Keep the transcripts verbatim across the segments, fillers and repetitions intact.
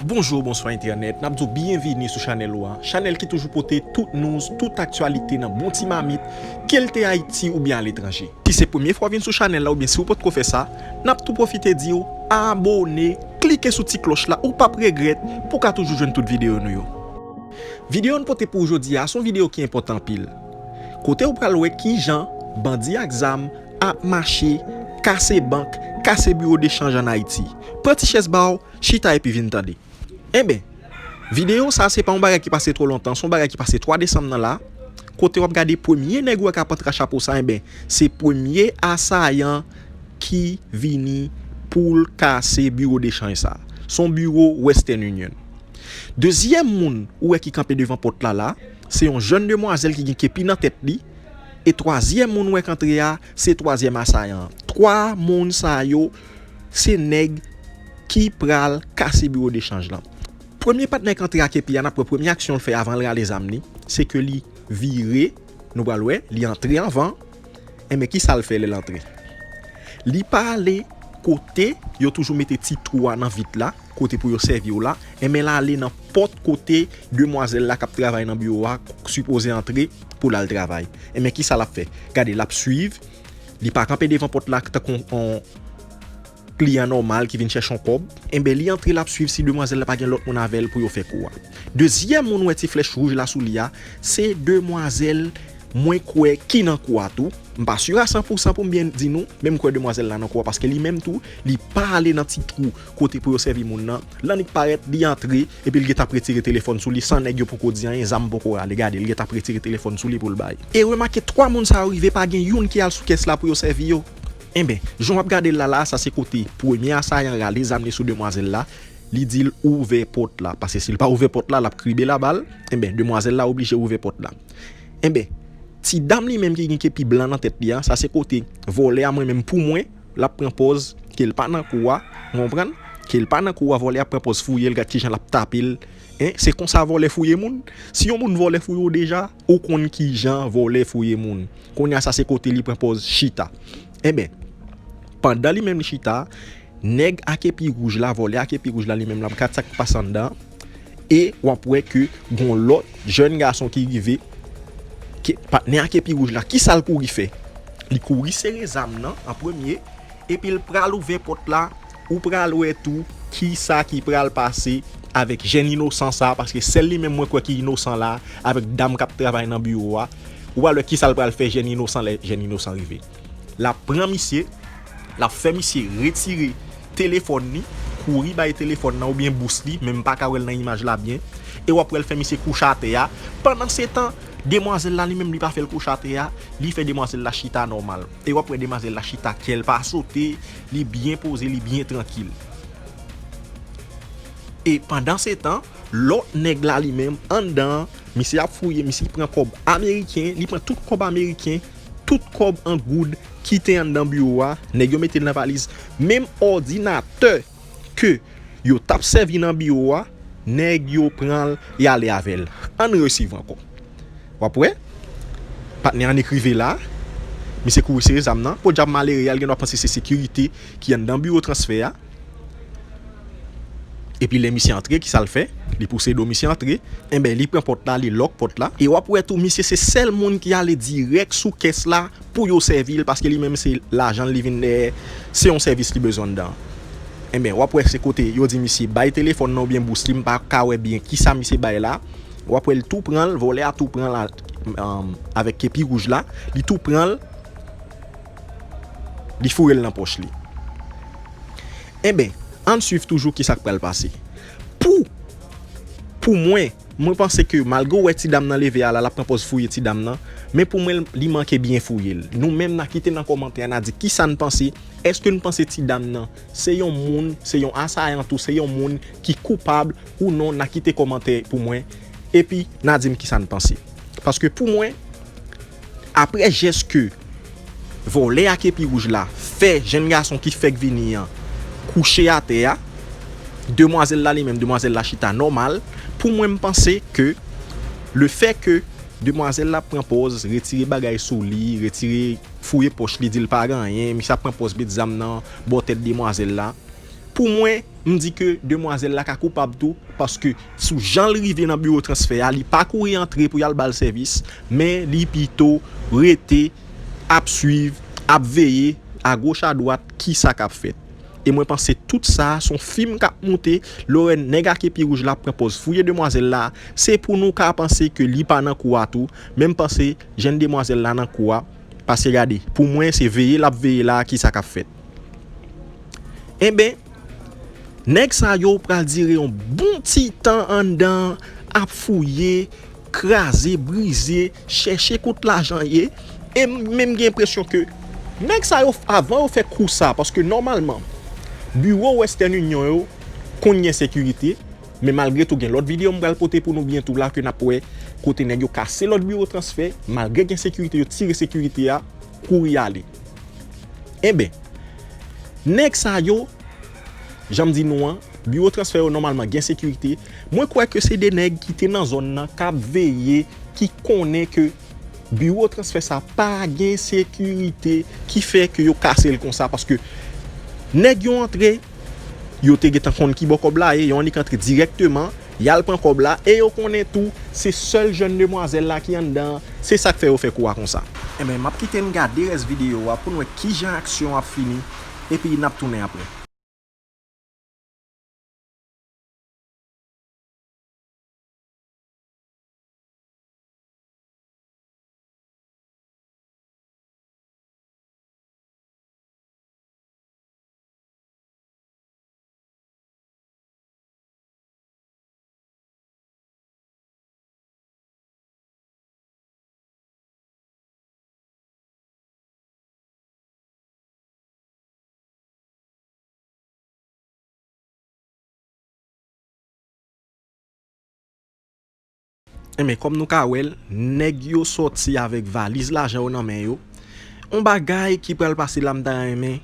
Bonjou, bonswa entènèt, n ap di w byenvini sou chanèl ou a, chanèl ki toujou pote tout news, tout aktyalite nan bon ti mamit, ke l te Ayiti oubyen aletranje. Si se premye fwa w vin sou chanèl la oubyen si w potko fè sa, n ap tou pwofite di w abòne, klike sou ti klòch la, ou p ap regrèt, pou w ka toujou jwenn tout videyo nou yo. Videyo n pote pou w jodi a, se yon videyo ki enpòtan anpil. Kote w pral wè kijan bandi ak zam ap mache, kase bank, kase biwo de chanj ann Ayiti. Pran ti chèz ba w, chita epi vin tande. Enben, videyo sa se pa yon bagay ki pase twò lontan, se yon bagay ki pase twa desanm nan la, kote w ap gade premye nèg ou wè k ap antre a chapo sa, enben, se premye asayan ki vini pou l kase biwo de chanj sa. Se yon biwo Western Union. Dezyèm moun ou wè ki kanpe devan pòt la la, se yon jèn demwazèl ki gen kepi nan tèt li, e twazyèm moun ou wè k antre a, se twazyèm asayan an. Twa moun sa yo, se nèg ki pral kase biwo de chanj lan. Premye patnè k antre a kepi a, n ap wè premye aksyon l fè avan l rale zam li, se ke li vire, nou pral wè, li antre anvan. Enben, kisa l fè lè l antre? Li pa ale kote yo toujou mete ti twou a nan vit la, kote pou yo sèvi w la, enben l ale nan pòt kote demwazèl la k ap travay nan biwo a sipoze antre pou l al travay. Enben, kisa l ap fè? Gade, l ap swiv, li pa kanpe devan pòt la tankou yon kliyan nòmal ki vin chèche yon kòb, enben li antre l ap swiv si demwazèl la pa gen lòt moun avè l pou yo fè kou a. Dezyèm moun wè ti flèch wouj la sou li a, se demwazèl mwen kwè ki nan kou a tou. M pa si a san pousan pou m byen di nou, men m kwè demwazèl la nan kou a paske li menm tou, li pa ale nan ti twou kote pou yo sèvi moun nan. L annik parèt, li antre, epi l gentan ap retire telefòn sou li san nèg yo poko di anyen, zam poko rale. Gade, l gentan ap retire telefòn sou li pou l bay. E remake twa moun sa yo rive pa gen youn ki al sou kès la pou yo sèvi yo. Enben, jan w ap gade l la la, sa se kote premye asayan rale zam li sou demwazèl la, li di l ouvè pòt la, paske si l pa ouvè pòt la, l ap kribe l a bal, enben, demwazèl la oblije ouvè pòt la. Enben, ti dam li menm ki gen kepi blan nan tèt li a, sa se kote vòlè a mwen menm pou mwen, l ap pran pòz ke l pa nan kou a, ou konprann? Ke l pa nan kou a, vòlè ap pran pòz fouye l, gad kijan l ap tape l. En, se konsa vòlè fouye moun? Si yon moun vòlè fouye w deja, ou konn kijan vòlè fouye moun. Kounye a sa se kote li pran pòz chita. Enben, pandan li menm li chita, nèg a kepi wouj la, vòlè a kepi wouj la, li menm l ap gad sa k pase anndan an. E w ap wè ke gon lòt jèn gason ki rive, ke patnè a kepi wouj la, kisa l kouri fè? Li kouri sere zam nan an premye, epi l pral ouvè pòt la, ou pral wè tou kisa ki pral pase avèk jèn inosan sa, paske sèl li menm mwen kwè ki inosan la, avèk dam k ap travay nan biwo a, ou pral wè kisa l pral fè jèn inosan lè jèn inosan rive. L ap pran misye, l ap fè misye retire telefòn li, kouri bay telefòn nan oubyen bous li, men m pa ka wè l nan imaj la byen, e w ap wè l fè misye kouche atè a. Pandansetan, demwazèl la li menm li pa fè l kouche atè a, li fè demwazèl la chita nòmal. E w ap wè demwazèl la chita, kè l pa sote, li byen poze, li byen trankil. E pandansetan, lòt nèg la li menm, anndan an, misye ap fouye, misye pran kòb ameriken, li pran tout kòb ameriken, tout kòb an goud ki te anndan biwo a, nèg yo mete l nan valiz. Menm òdinatè ke yo t ap sèvi nan biwo a, nèg yo pran l, y ale avè l. Ann reswiv ankò. W ap wè, patnè a annik rive la, misye kouri sere zam nan, podyab malere a, l gendwa panse se sekirite ki anndan biwo transfè a. Epi lè misye antre, kisa l fè? Li pouse do misye antre. Enben, li pran pòt la, li lòk pòt la. E w ap wè tou, misye se sèl moun ki ale dirèk sou kès la pou yo sèvi l, paske li menm se lajan l li vin dèyè, se yon sèvis li bezwen anndan. Enben, w ap wè se kote yo di misye bay telefòn nan oubyen bous li, m pa ka wè byen kisa misye bay la. W ap wè l tou pran l, vòlè a tou pran l a, um, avèk kepi wouj la, li tou pran l, li foure l nan pòch li. Enben, ann swiv toujou kisa k pral pase. Pou, pou mwen, mwen panse ke malgre w wè ti dam nan leve a la, l ap pran pòz fouye ti dam nan, men pou mwen, li manke byen fouye l. Nou menm, n a kite nan kòmantè a, n a di kisa n panse. Èske n panse ti dam nan se yon moun, se yon asayan tou, se yon moun ki koupab ou non? N a kite kòmantè pou mwen, epi n a di m kisa n panse. Paske pou mwen, apre jès ke vòlè a kepi wouj la fè jèn gason ki fèk vini an kouche atè a, demwazèl la li menm, demwazèl la chita nòmal, pou mwen, m panse ke lefè ke demwazèl la pran pòz, retire bagay sou li, retire, fouye pòch li, di l pa gen anyen, misye ap pran pòz met zam nan bò tèt demwazèl la. Pou mwen, m di ke demwazèl la ka koupab tou, paske sou jan l rive nan biwo transfè a, li pa kouri antre pou y al ba l sèvis, men li pito rete ap swiv, ap veye, agoch adwat, kisa k ap fèt. E mwen panse tout sa, se yon fim k ap moute, lè w wè nèg a kepi wouj la ap pran pòz fouye demwazèl la, se pou nou ka panse ke li pa nan kou a tou, men m panse jèn demwazèl la nan kou a, paske gade, pou mwen, se veye l ap veye la, kisa k ap fèt. Enben, nèg sa yo pral dire yon bon ti tan anndan ap fouye, kraze, brize, chèche kot lajan ye. E m menm gen enpresyon ke nèg sa yo, avan yo fè kou sa, paske nòmalman, biwo Western Union yo konn gen sekirite, men malgre tou, gen lòt videyo m pral pote pou nou byento la ke n ap wè kote nèg yo kase lòt biwo transfè, malgre gen sekirite, yo tire sekirite a, kouri ale. Enben, nèg sa yo, jan m di nou an, biwo transfè yo nòmalman gen sekirite. Mwen kwè ke se de nèg ki te nan zòn nan k ap veye, ki konnen ke biwo transfè sa pa gen sekirite, ki fè ke yo kase l konsa, paske nèg yo antre, yo te gentan konn ki bò kòb la ye, yo annik antre dirèkteman, y al pran kòb la, e yo konnen tou, se sèl jèn demwazèl la ki anndan an, se sa k fè yo fè kou a konsa. Enben, m ap kite n gade rès videyo a pou n wè kijan aksyon an ap fini, epi n ap tounen apre. Enben, kòm nou ka wè l, nèg yo sòti avèk valiz lajan yo nan men yo. On bagay ki pral pase la, m ta renmen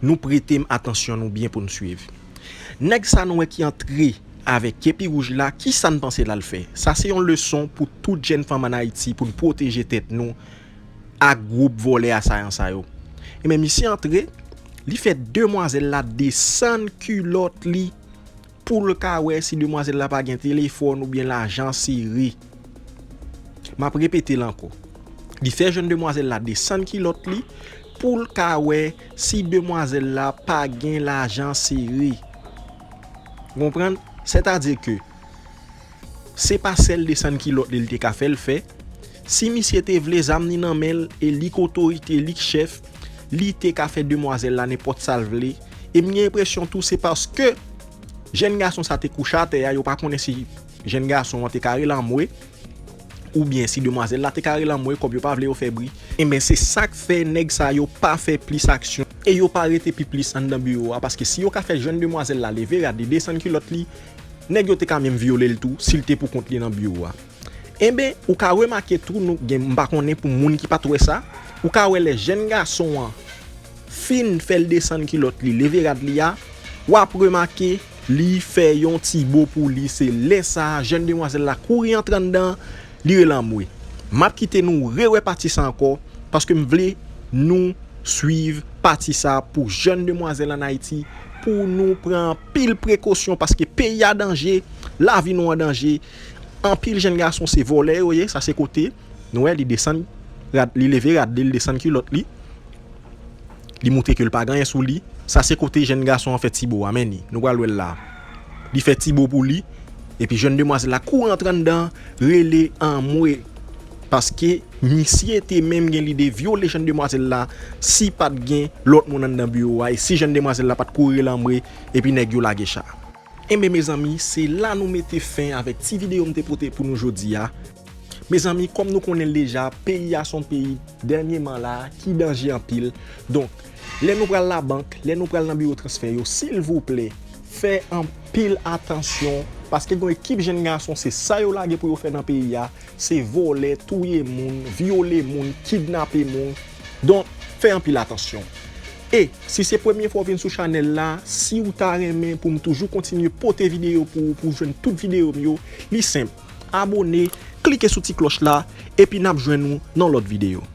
nou prete m atansyon nou byen pou n swiv. Nèg sa nou wè ki antre avèk kepi wouj la, kisa n panse l al fè? Sa se yon leson pou tout jèn fanm ann Ayiti, pou n pwoteje tèt nou ak gwoup vòlè asayan sa yo. Enben, misye antre, li fè demwazèl la desann kilòt li pou l ka wè si demwazèl la pa gen telefòn oubyen lajan sere. M ap repete l ankò. Li fè jèn demwazèl la desann kilòt li pou l ka wè si demwazèl la pa gen lajan sere. Ou konprann? Sètadi ke se pa sèl desann kilòt li l te ka fè l fè. Si misye te vle, zam li nan men l, e li k otorite, li k chèf, li te ka fè demwazèl la nenpòt sa l vle. E m gen enpresyon tou, se paske jèn gason sa te kouche atè a, yo pa konnen si jèn gason an te ka rele anmwe, oubyen si demwazèl la te ka rele anmwe, kòm yo pa vle yo fè bri. Enben, se sa k fè nèg sa yo pa fè plis aksyon e yo pa rete pi plis anndan biwo a, paske si yo ka fè jèn demwazèl la leve rad li, desann kilòt li, nèg yo te ka menm vyole l tou, si l te pou kont li nan biwo a. Enben, ou ka remake tou, nou gen, m pa konnen pou moun ki pa t wè sa, ou ka wè lè jèn gason an fin fè l desann kilòt li, leve rad li a, w ap remake li fè yon ti bo pou li. Se lè sa a, jèn demwazèl la kouri antre anndan, li rele anmwe. M ap kite nou rewè pati sa ankò, paske m vle nou swiv pati sa pou jèn demwazèl ann Ayiti, pou nou pran anpil prekosyon, paske peyi a danje, lavi nou an danje. Anpil jèn gason se vòlè yo ye, sa se kote, nou wè, li desann rad, li leve rad li, li desann kilòt li. Li montre ke l pa gen anyen sou li. Sa se kote jèn gason an fè ti bo a, men ni, nou pral wè l la. Li fè ti bo pou li, epi jèn demwazèl la kouri antre anndan, rele anmwe. Paske misye te menm gen lide vyole jèn demwazèl la, si pa t gen lòt moun anndan biwo a, e si jèn demwazèl la pa t kouri rele anmwe, epi nèg yo lage cha. Enben, mezanmi, se la nou mete fen avèk ti videyo m te pote pou nou jodi a. Mezanmi, kòm nou konnen l deja, peyi a se yon peyi dènyèman la ki danje anpil. Donk, lè nou pral labank, lè nou pral nan biwo transfè yo, silvouplè, fè anpil atansyon, paske gen yon ekip jèn gason, se sa yo lage pou yo fè nan peyi a, se vòlè, touye moun, vyole moun, kidnape moun. Donk, fè anpil atansyon. E, si se premye fwa w vin sou chanèl la, si w ta renmen pou m toujou kontinye pote videyo pou ou, pou w jwenn tout videyo m yo, li senp. Abone, klike sou ti klòch la, epi n ap jwenn ou nan lòt videyo.